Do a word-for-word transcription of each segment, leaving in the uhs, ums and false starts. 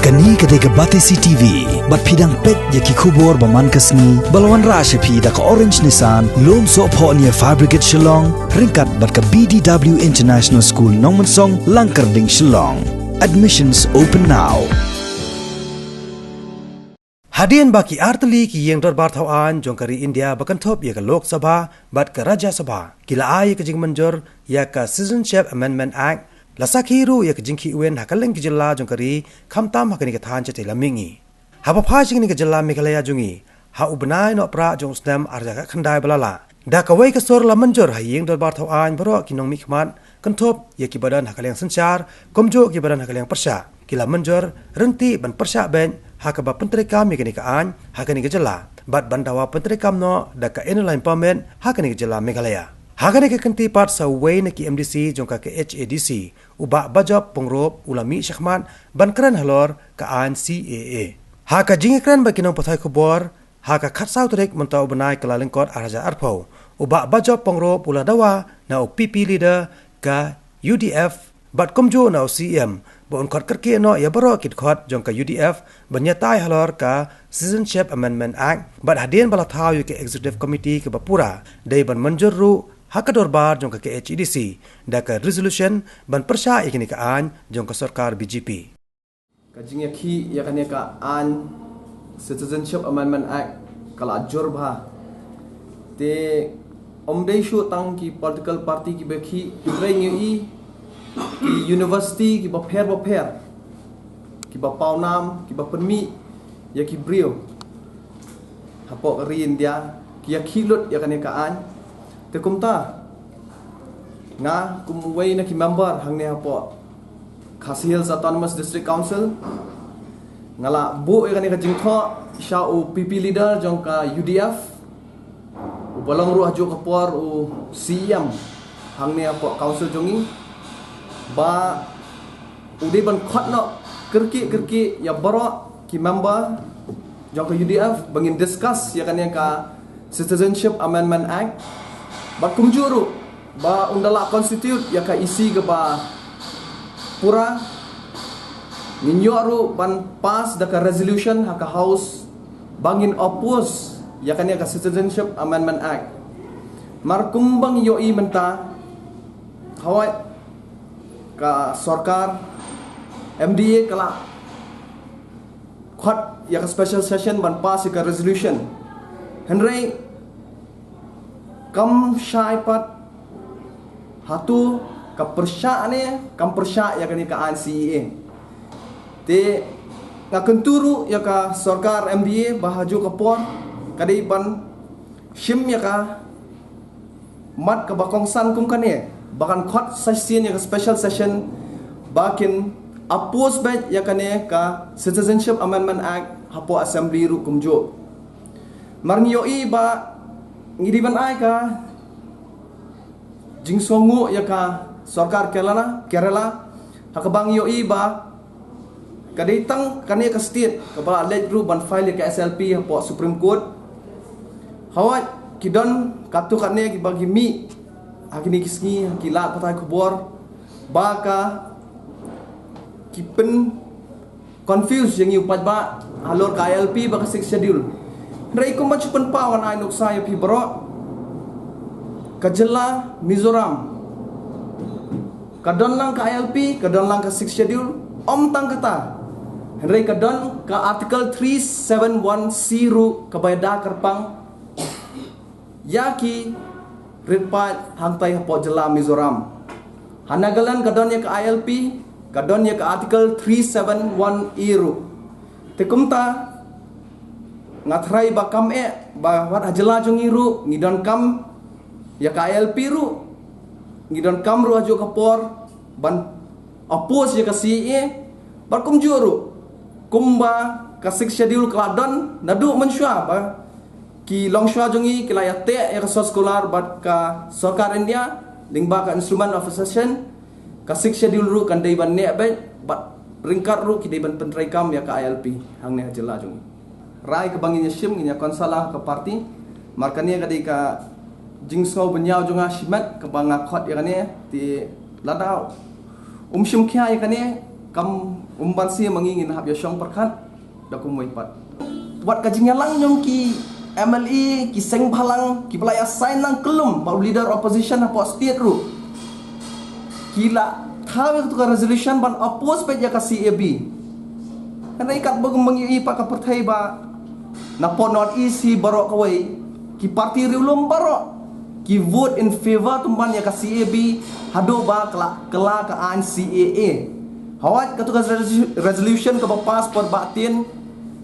Kane ka dei ka Batesi T V, bad phi dang peit ïa ki khubor ba man ka sngi, ba la wanrah sha phi da ka Orange Nissan, Lumsohphoh near Fire Brigade Shillong, ryngkat bad ka B D W International School Nongmensong, Langkyrding, Shillong. Admissions open now. Hadien ba ki artylli ki ïing dorbar thaw aiñ jong ka ri India ba kynthup ïa ka Lok Sabha bad ka Rajya Sabha ki la ai ïa ka jingmynjur ïa ka Citizenship Amendment Act, la sakhi ruh ïa ka jingkhih win ha kylleng ki jylla jong ka ri, khamtam ha kane ka thaiñ shatei lam mihngi. Haba phai sha kane ka jylla Meghalaya jong ngi ha u bnai Nohprah jong u snem ar hajar khatkhyndai ba la lah, da kawei ka sur la mynjur ha ïing dorbar thaw aiñ baroh ki nongmihkhmat, kynthup ïa kiba don ha ka liang synshar, kumjuh kiba don ha ka liang pyrshah, ki la mynjur ryntih ban pyrshah beit ha kaba pyntreikam ïa kane ka aiñ ha kane ka jylla, bad ban dawa pyntreikam noh da ka Inner Line Permit ha kane ka jylla Meghalaya. Ha kane ka kynti pat, sa uwei na ki M D C jong ka K H A D C, u Bah Bajop Pyngrope, u la mih shakhmat ban kren halor ka aiñ C A A. Ha ka jingïakren bad ki nongpathai khubor ha ka khatsaw tarik mynta u bnai Kyllalyngkot ar hajar arphew, u Bah Bajop Pyngrope u la dawa na u P P leader ka U D F bad kumjuh na u C M, ba un khot kyrkieh noh ïa baroh ki dkhot jong ka U D F ban ïatai halor ka Citizenship Amendment Act, bad hadien ba la thaw ïa ka Executive Committee kaba pura, dei ban mynjur ruh ha ka dorbar jong ka K H A D C da ka resolution ban pyrshah ïa kane ka aiñ jong ka sorkar B J P. Ka jingïakhih ïa kane ka aiñ Citizenship Amendment Act ka la jur bha. Te ym dei shuh tang ki political party kiba khih, hynrei ngi ïohi ki university kiba pher bapher, kiba pawnam, kiba pynmih ïa ki briew hapoh ka ri India, ki ïakhih lut ïa kane ka aiñ. Te kumta, nga kum uwei na ki member hangne hapoh Khasi Hills Autonomous District Council, nga la buh ïa kane ka jingthoh sha u P P leader jong ka U D F, uba long ruh ha juh ka por u C M hangne hapoh council jong ngi, ba u dei ban khot noh kyrkieh kyrkieh ïa baroh ki member jong ka U D F ba ngin discuss ïa kane ka Citizenship Amendment Act. Bad kumjuh ruh ba ynda la constitute ïa ka E C kaba pura, ngin ïoh ruh ban pass da ka resolution ha ka House ba ngin oppose ïa kane ka Citizenship Amendment Act. Mar kumba ngi ïohi mynta, hawai ka sorkar M D A ka la khot ïa ka special session ban pass ïa ka resolution. Hynrei kam shai pat hato ka pyrshah ne kam pyrshah ïa kane ka aiñ C A A. Te nga kyntu ruh ïa ka sorkar M D A ba ha juh ka por ka dei ban shim ïa ka mat kaba kongsan kum kane, ba kan khot session, ïa ka special session, ba kin oppose beit ïa kane ka Citizenship Amendment Act hapoh Assembly ruh kumjuh. Mar ngi ïohi ba ngi dei ban ai ka jingsngewnguh ïa ka sorkar Kerala, Kerala, ha kaba ngi ïohi ba ka dei tang kane ka state kaba la leit ruh ban file ïa ka S L P hapoh Supreme Court. Hawai ki don katto katne kiba ngi mih ha kine ki sngi ha ki lad pathai khubor ba ka ki pyn confuse ïa ngi u paidbah halor ka I L P bad ka Sixth Schedule. Hynrei kumba shu pynpaw ngan ai nuksa ïa phi baroh, ka jylla Mizoram ka don lang ka I L P, ka don lang ka Sixth Schedule. Ym tang kata, hynrei ka don ka Article three seven one C ruh kaba ïada kyrpang ïa ki rit paid hangtai hapoh jylla Mizoram. Ha Nagaland ka don ïa ka I L P, ka don ïa ka Article three seven one A ruh. Te kumta nga tharai ba kam eh ba wat ha jylla jong ngi ruh ngi donkam ïa ka I L P ruh, ngi donkam ruh ha juh ka por ban oppose ïa ka C A A. Bad kumjuh ruh kumba ka Sixth Schedule ka la don naduh mynshuwa ba ki longshuwa jong ngi ki la ïateh ïa ka source scholar bad ka sorkar India lyngba ka Instrument of Accession, ka Sixth Schedule ruh kan dei ban neh beit bad ryngkat ruh ki dei ban pyntreikam ïa ka I L P hangne ha jylla jong ngi. Rai kaba ngin ïa shim, ngin ïa konsala ka party. Mar kane ka dei ka jingsngew bynñiaw jong nga shimet kaba nga khot ïa kane, te lada um shim khia ïa kane kam Kum ban sien ma ngi ngin hap ïa shong pyrkhat da kumwei pat. Wat ka jingïalang jong ki M L A, ki seng bhalang, ki ba la ïa sign lang kyllum bad u leader opposition hapoh state ruh, ki la thaw ïa katu ka resolution ban oppose beit ïa ka C A B. Hynrei katba kum ba ngi ïohi pat ka pyrthei ba napoh North East hi baroh kawei, ki party riewlum baroh ki vote in favor tymmen ïa ka C A B, haduh ba ka la kylla ka aiñ C A A. Hawai katu ka resolu-, resolution kaba pass por ba tin,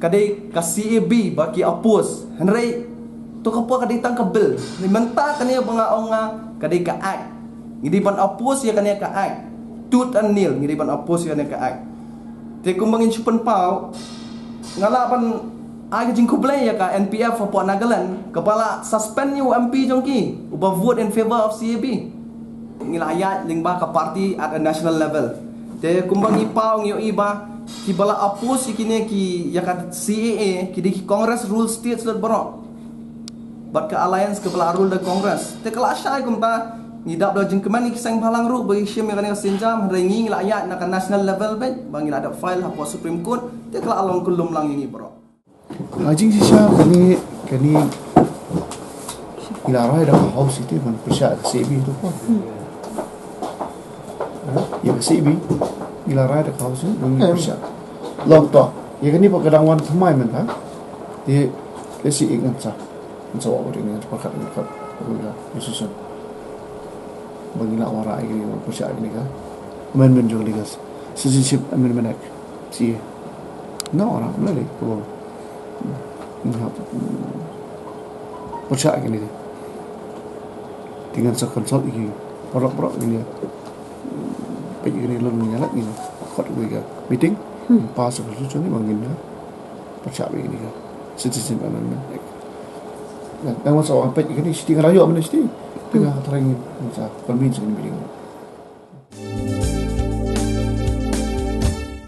ka dei ka C A B ba ki oppose. Hynrei to ka por ka dei tang ka bill. Hynrei mynta kane ba nga ong nga, ka dei ka act. Ngi dei ban oppose ïa kane ka act. Tooth and nail, ngi dei ban oppose ïa kane ka act. Te kumba ngin shu pynpaw, nga lah ban ai ka jingkhublei ïa ka N P F hapoh Nagaland, kaba la suspend ïa u M P jong ki uba vote in favor of C A B. Ngi la ïaid lyngba ka party at a national level. Te kumba ngi paw ngi ïohi ba ki ba la oppose ïa kine ki, ïa ka C A A, ki dei ki Congress rule states lut baroh. Bad ka alliance kaba la rule da Congress. Te ka la shai kumta, ngi dap da jingkmen ïa ki seng bhalang ruh ba ki shim ïa kane ka sienjam, hynrei ngi, ngi la ïaid na ka national level beit, ba ngi la dep file hapoh Supreme Court, te ka la long kyllum lang ïa ngi baroh. Ha jingshisha kane, kane ngi la rai da ka House ite ban pyrshah ka C A B tu ko. Ïa ka C A B ngi la rai da ka House ban pyrshah. Long to. Ïa kane ba ka dang wan thymmai mynta. Te lehse ngan sa, ngan sa wad ïa kane, ngan sa pyrkhat, ngan pyrkhat ïa ka decision ba ngi la wanrah ïa kane, ban pyrshah ïa kane ka amendment jong kane ka Citizenship Amendment Act, C A. Ngi la wanrah, mynta lei, kumno ngi hap pyrshah ïa kane. Te ngan sa consult ïa ki paralok, paralok, ngi ïa peit ïa kane, lada ngi ïa leit, ngi ïa khot ïa ka meeting, pass ïa ka resolution, ba ngin ïa pyrshah ïa kane ka Citizenship Amendment Act. Ngan, ngan sa wan peit ïa kane, shisha nga la ïoh mynne shisha. Te nga tharai ngin, ngan sa convene ïa kane meeting.